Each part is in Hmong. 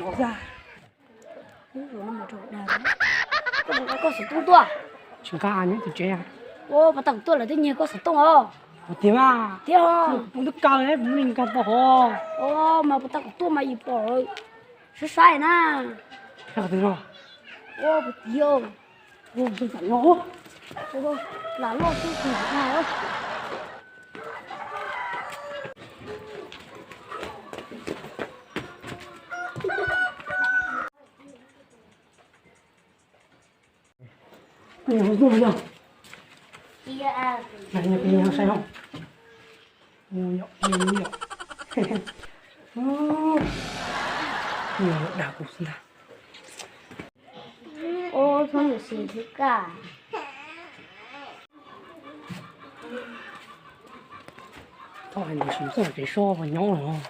Koj xov tooj tuaj. Tsis nqa nyob tim tsev. Ua pas tau kuv tuaj lawm twb nyiag koj xov tooj os. Tiag mas. Tiag. Kuv twb kaw ne, kuv muab li nqa tau hov. Mas pas tau kuv tuaj mas yus pom saib saib na. Saib qhov twg no? Ua pas tiag. Lam loj xwb tsis nqa. Dag kuv xwb ntag. Ua txhob mus xis thiab kaj. Txhob hais ntawd, tsis txawj tsev sob nyob los.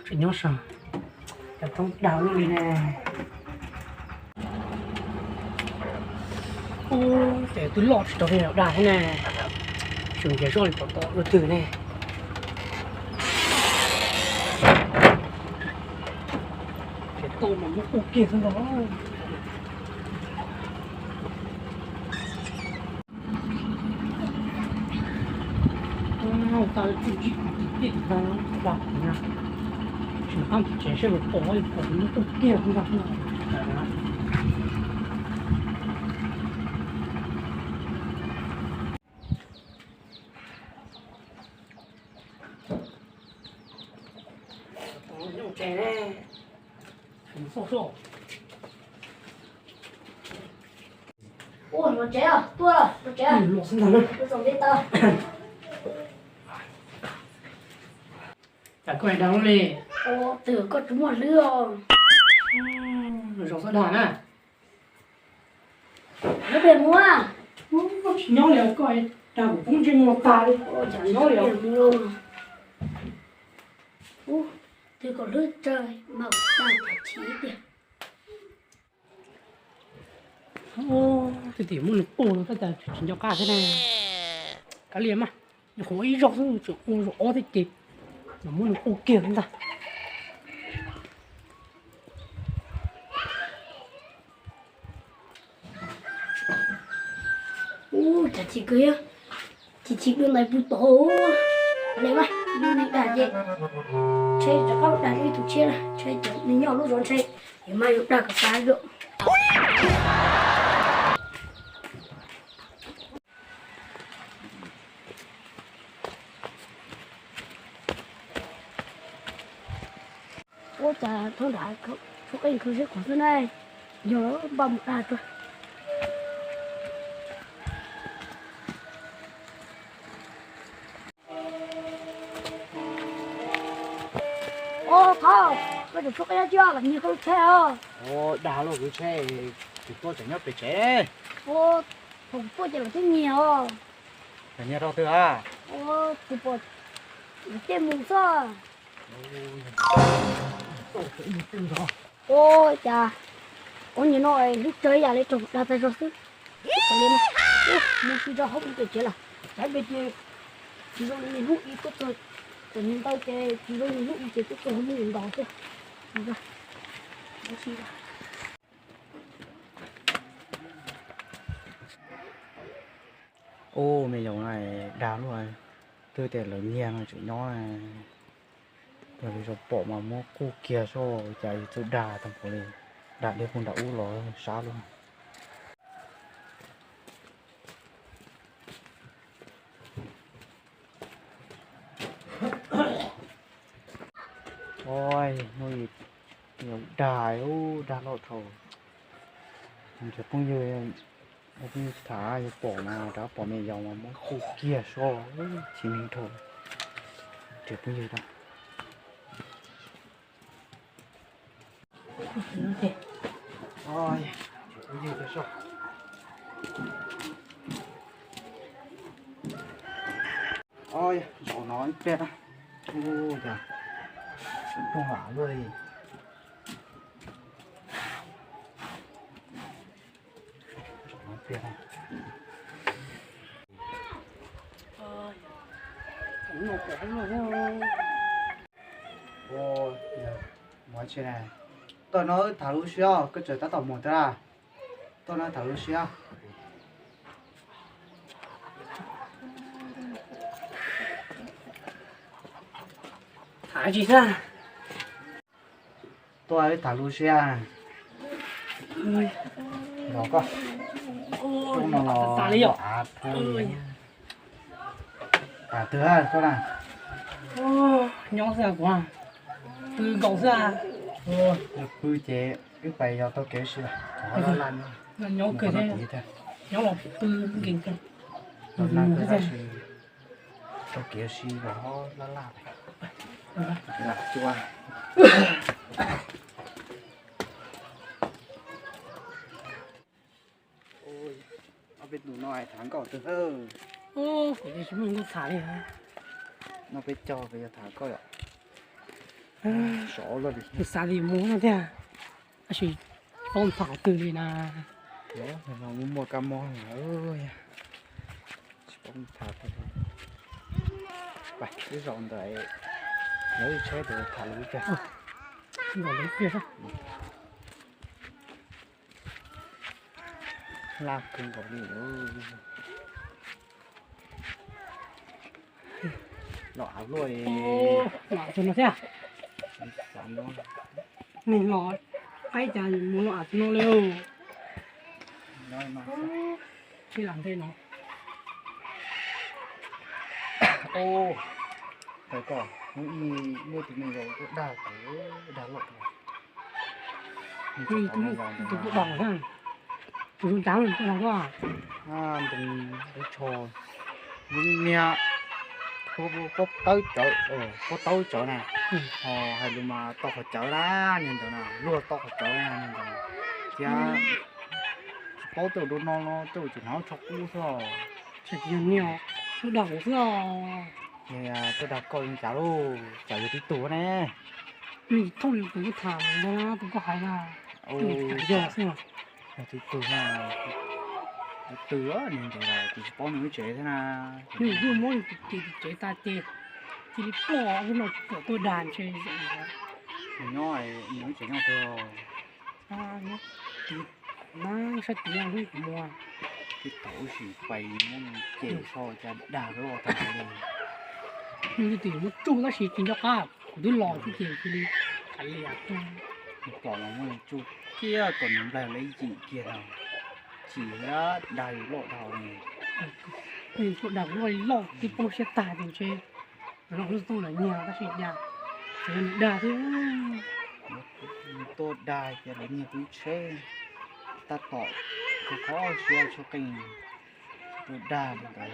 Tseem nyob saum, cas toob dag ua luaj li ne. Ub, ces twb loj tsis tau li dag thiab ne. Tseem nrhiav zoj li pom tom ua twg ne. Ces tau mas muab kuj kiag xwb ntag. Tau tsis tib dag dag na. Tseem qab tim tsev seb puas pom, pom muab kuj kiag xwb ntag. Ua, los tsev os, tuaj los tsev. Los xwb ntag na. Ua tsaus ntuj tag. Cas koj dag luaj li? Ua, twb koj tsis muaj hlwb os. Los zov xwb dag na. Nyob pem mus. Tsis nyob li, koj dag kuv poob ntsej muag tag li. Tsis nyob li. Twb koj hlwb tsawg mas dag cas chim tiag. Twb tias muab nws quaj los tab cas tsis nco qab thiab ne. Kav liam mas, nyuam qhuav ib zaug xwb tseem ua zaum ob thiab ces mas muab nws quaj kiag ntag. Ub, cas chim kawg, chim chim dua ntais pw tod. Kav liam mas, dag ces ntshe rov qab dag ib tug tshiab na, ntshe cov nws nyob lub zos ntshe yuav mas yuav dag kom tas lawm. Ua cas thaj nrad tshuab qeej khawv siab qhov xwb ne, yog npaj mus dag tso. Ua, thov koj tseem tshuab qeej dab tsi los nyiag koj lub tsheb os? Ua, dag luaj kuv tsheb, kuv tuaj tseem nyob pem tsev. Ua, thaum kuv tuaj ces lawv twb nyiag os. Nyiag rau twg a? Ua, kuv pom lawv tej mus xwb. Ua cas ua nyuag no hlwb tsawg yam li raug dag tag zog xwb. Mus si rau hauv pem tsev lawm, tsam pem ces tsis zoo li hnub ib tuaj txog, txawm nws ntau ces tsis zoo li hnub ib ces tuaj txog hnub nws ntaus xwb. Ua, me nyuam no dag luaj, twb tias lawv nyiag no tseem nyob. Yog li zoo pom mas muab kuj kiag soj, cas yus txawj dag tag npaum li, dag deb puag nram ub los sab luaj. Ua, hnub ib dag, ub, dag loj dhau. Nrhiav phooj ywg, phooj ywg tham yuav pom mas rov pom me nyuam mas muab kuj kiag soj, chim neeg dhau. Nrhiav phooj ywg rau. Zaum no ib pliag, ua cas Poob lam luaj li. Ua, mus tsi na. Toj no wb tham lus si os, koj tseem tab tom mus thiab a. Toj no tham lus si os. Tham tsis xwb. Tuaj wb tham lus si a. Los koj. Ub no los av pub li. Tham twg koj na? Nyob xwb kuv, pw nkaus xwb. Pw ces wb pais yos tau kev si lawm. Nyob kawg thiab, nyob los pw nkees kawg. Los nag kawg tab sis tau kev si los laj laj. Lam cua. Ob peb tus no hais tham nkauj twg. Kuv tsis muaj nkauj tham li. No peb caug peb yog tham nkauj yom. Sov luaj li. Kuv xav tias mus no thiab, tab sis tsis paub tham qhov twg li na. Muaj muaj kab mob tsis paub tham. Pais ib zaug ntawd, lawv tsheb tus tham lus kiag. Laj kawg nkaus li. Los av luaj li. Los av no thiab. Neeg los qaib cas mus los av no li. Sib lam ntej no. Ub, tawm kom hnub ib muaj tus neeg zaum tuaj dag tawv, dag loj tawv. Tus tuaj dag, tus tus dag koj. Ntoo lub tsho, niag pob tawb tsawv, pob tawb tsawv na, ho hais lus mas tau qhov cawv na, niag ntawd na, luag tau qhov cawv na niag ntawd. Thiab tsis paub tej zaum dua no no tej zaum tseem hnav tsho qub xwb. Tsis yog niag tuaj dag kuv xwb os. Niag tuaj dag koj li cas lauj, cas yog tib tug ne? Nws thooj yus tus koj tham ntawd na, tus koj hais na, yog xwb. Yog tib tug na, tw niag ntawd los kuv tsis paub nws lub tsev thiab na. Nws twb muab nws tus tsev tas ces cia li ploj, ub no tsis pom tuaj dag ntshe. Nws nyob, nws lub tsev nyob twg? Nab sab tid hnub kuv mus. Tib thaum ub sim pais muab nws cem so cas dag loj tag li. Nws twb muab tsuj tab sis tsis nco qab, kuv twb los xwb ces cia li hais li yam tsuj. Nws pom mas muab nws tsuj kiag kom nws nplaig lawv ib cim kiag no, cim dag loj dhau li. Nws tuaj dag loj li loj twb poob siab tag ces ntshe los lub xov tooj lawv nyiag tab sis dag, tsuas yog nws dag xwb. Nws tuaj dag ces lawv nyiag kuv tsheb, tab tom khov kho siab tshaj qeej. Tuaj dag li ntawd,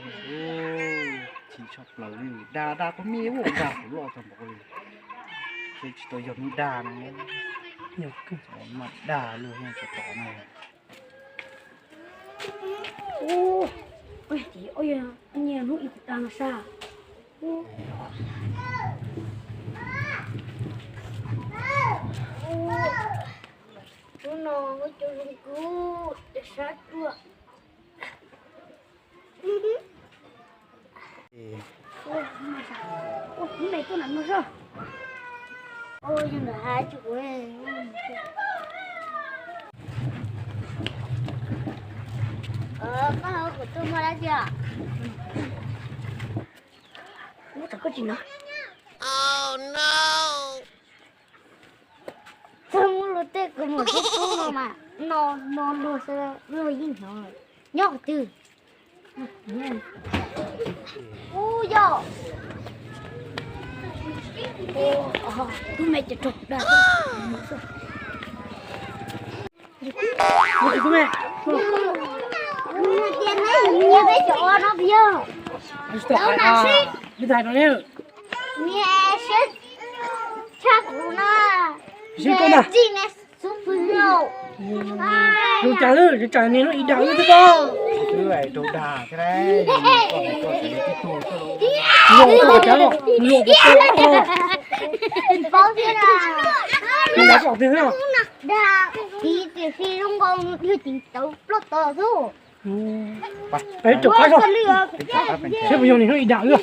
chim tshaj plaws li, dag dag kuv me ua dag kuv loj tag npaum li. Ces tsis tau yog hnub dag na, mas dag luag yeej tsis tom na. Nyiag hnub ib dag no sab. Hnub no muab cov zoo kub sab ruaj. Ub, me tuaj nram no zoj. Ua yog nram hav tsis ua. Koj hauv kuv tuaj muaj dab tsi? Muab tsam koj tsis no. Txog muab luag tej kaus mom tub tub no mas no no luag xwb, luag yeej hnov nyob qhov twg. Ub yog tub me cov rog dag. Tias neb nyiag peb cov no yog tau na sib, nyiag sib tshaj kuv na. Sib koj na. Txij neb xub pwg lauj. Zoo cas lawm, tsam neb lub ib dag lub twb koj. Wb rau dag thiab, koj hais koj xav li tib tug xwb. Luag koj cav, luag koj cav, luag koj tiag. Dag, tiv tiam sis zoo nkaus yog tiv tauv ploj tod xwb. Es rau qab zog, seb puas yog nws hnub ib dag wb.